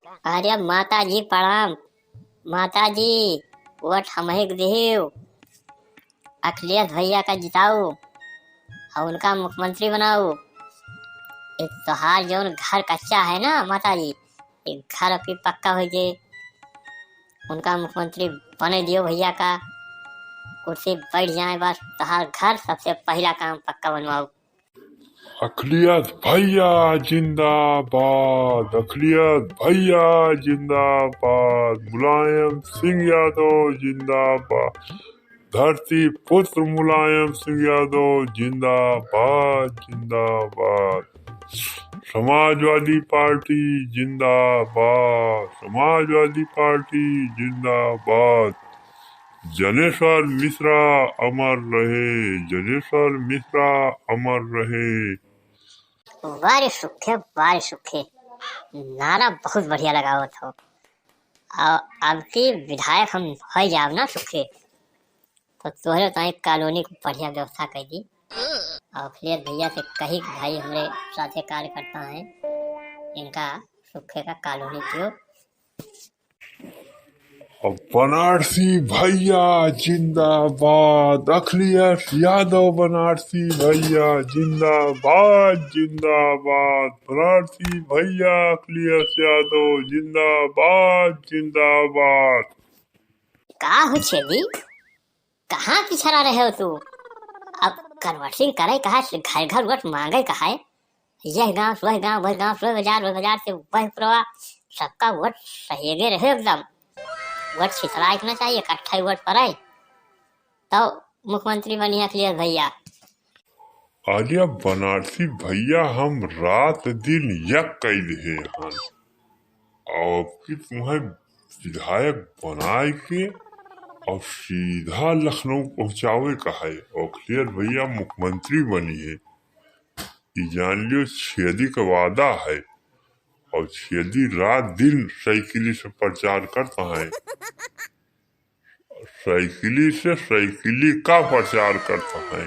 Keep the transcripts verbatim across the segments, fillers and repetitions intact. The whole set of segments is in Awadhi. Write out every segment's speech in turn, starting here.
अरे माता जी प्रणाम। माता जी, वोट हमहिक दिहियो, अखिलेश भैया का जिताऊ और उनका मुख्यमंत्री बनाऊ। एक तोहार जौन घर कच्चा है ना माता जी, एक घर अबकी पक्का होइ जाए, उनका मुख्यमंत्री बने दियो भैया का, कुर्सी बैठ जाए बस, तोहार घर सबसे पहला काम पक्का बनवाऊ। अखिलेश भैया जिंदाबाद, अखिलेश भैया जिंदाबाद, मुलायम सिंह यादव जिंदाबाद, धरती पुत्र मुलायम सिंह यादव जिंदाबाद, जिंदाबाद। समाजवादी पार्टी जिंदाबाद, समाजवादी पार्टी जिंदाबाद। जनेश्वर मिश्रा अमर रहे, जनेश्वर मिश्रा अमर रहे। वाह रे सुखे, वाह रे सुखे, नारा बहुत बढ़िया लगावत हो। और अब की विधायक हम होइ जाब ना सुखे, तो तोहरे ताई कॉलोनी को बढ़िया व्यवस्था कर दी। और अखिलेश भैया से कही कि भाई हमरे साथे कार्यकर्ता हैं, इनका सुखे का कॉलोनी दियो। अब बनारसी भैया जिंदाबाद, अखिलेश यादव बनारसी भैया जिंदाबाद, जिंदाबाद, बनारसी भैया अखिलेश यादव जिंदाबाद, जिंदाबाद। का हो छेदी, कहाँ पिछड़ा रहे हो तू? अब कन्वर्टिंग करे कहा से घर घर वोट मांगे कहा है? यह गांव से वह गांव, वह गांव से वह बाजार, वह बाजार से वह पुरवा, सबका वोट सहेगे रहे एकदम। वोट छितराए के ना चाहिए, इकट्ठा ही वोट पड़े। तो मुख्यमंत्री बनी अखिलेश भैया। अरे बनारसी भैया, हम रात दिन यक कइ देहे हन। और अब की तुम्हें विधायक बनाए के और सीधा लखनऊ पहुँचावे का है। अखिलेश भैया मुख्यमंत्री बनी है, ई जान लियो छेदी का वादा है। और छेदी रात दिन साइकिल से प्रचार करता है, साइकिल से साइकिल का प्रचार करता है।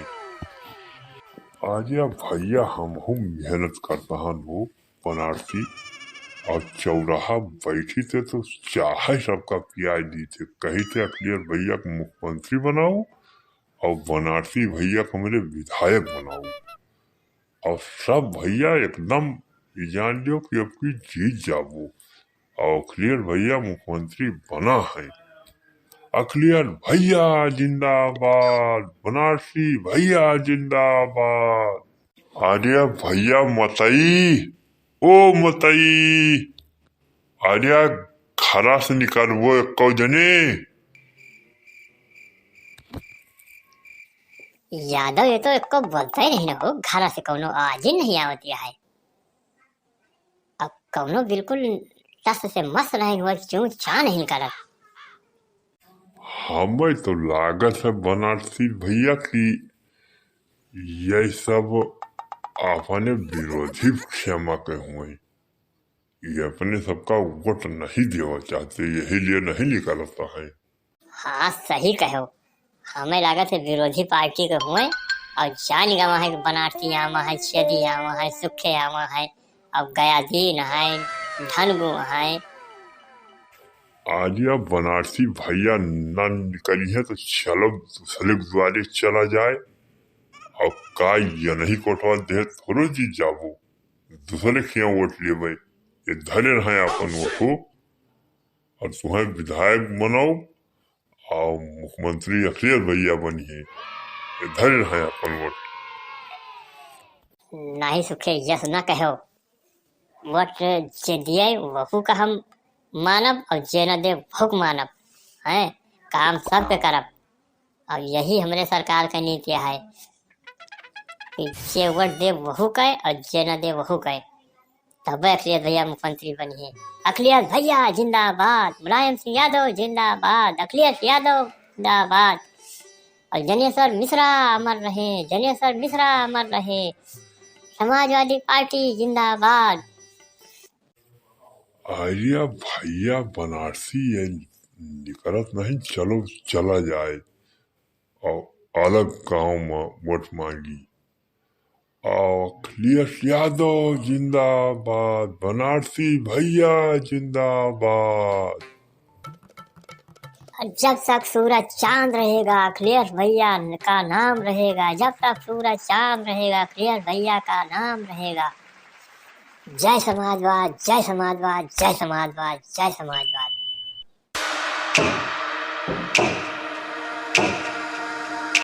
अरे भैया, हमहू मेहनत करता हन हो बनारसी, और चौराहा बैठी थे तो चाहे सबका पियाई दी थे, कही थे अखिलेश भैया को मुख्यमंत्री बनाओ और बनारसी भैया को मेरे विधायक बनाओ। और सब भैया एकदम ई जान लियो कि अब की जीत जाबो। और अखिलेश भैया मुख्यमंत्री बना है। अखिलेश भैया जिंदाबाद, बनारसी भैया जिंदाबाद। अरे भैया मतई, ओ मतई, अरे घरा से निकलबो एको जने। यादव ये तो एको बोलता ही नहीं ना हो, घरा से कौनो आवाज ही नहीं आवत है। अब कौनो बिल्कुल टस से मस नहीं हुआ, चूं चां नहीं करत। हमें तो लागत है बनारसी भैया कि ये सब अपने विरोधी पक्ष के हुए, ये अपने सबका वोट नहीं देवा चाहते, यही लिए नहीं निकलता है। हाँ, सही कहो। हमें लागत है विरोधी पार्टी के हुए और जान गवा है कि बनारसी आवा है, छेदी आवा है, सुखे आवा है, और गयाधीन है, धनगु है। आज या बनारसी भैया ना निकली है तो चलो दूसरे के द्वारे चला जाए। और का ये नहीं कोटवा दे थोड़ो जी जाबो, दूसरे के यहाँ वोट लेबे। ये धरे रहे अपन वोट हो और तुम्हें विधायक बनाओ और मुख्यमंत्री अखिलेश भैया बनी है, ये धरे रहे अपन वोट। नहीं सुखे, यस ना कहो, वोट जे दिए वहू का हम मानब और जे ना दे वहू का मानब, हैं, काम सबके करब। और यही हमरे सरकार का नीति है कि जे वोट दे वहू का और जे ना दे वहू का। तब अखिलेश भैया मुख्यमंत्री बनी है। अखिलेश भैया जिंदाबाद, मुलायम सिंह यादव जिंदाबाद, अखिलेश यादव जिंदाबाद। और जनेश्वर मिश्रा अमर रहे, जनेश्वर मिश्रा अमर रहे। समाजवादी पार्टी जिंदाबाद। अरे भैया बनारसी ये निकलत नहीं, चलो चला जाए और अलग गांव में वोट मांगी। अखिलेश यादव जिंदाबाद, बनारसी भैया जिंदाबाद। जब तक सूरज चांद रहेगा, अखिलेश भैया का नाम रहेगा। जब तक सूरज चांद रहेगा, अखिलेश भैया का नाम रहेगा। जय समाजवाद, जय समाजवाद, जय समाजवाद, जय समाजवाद।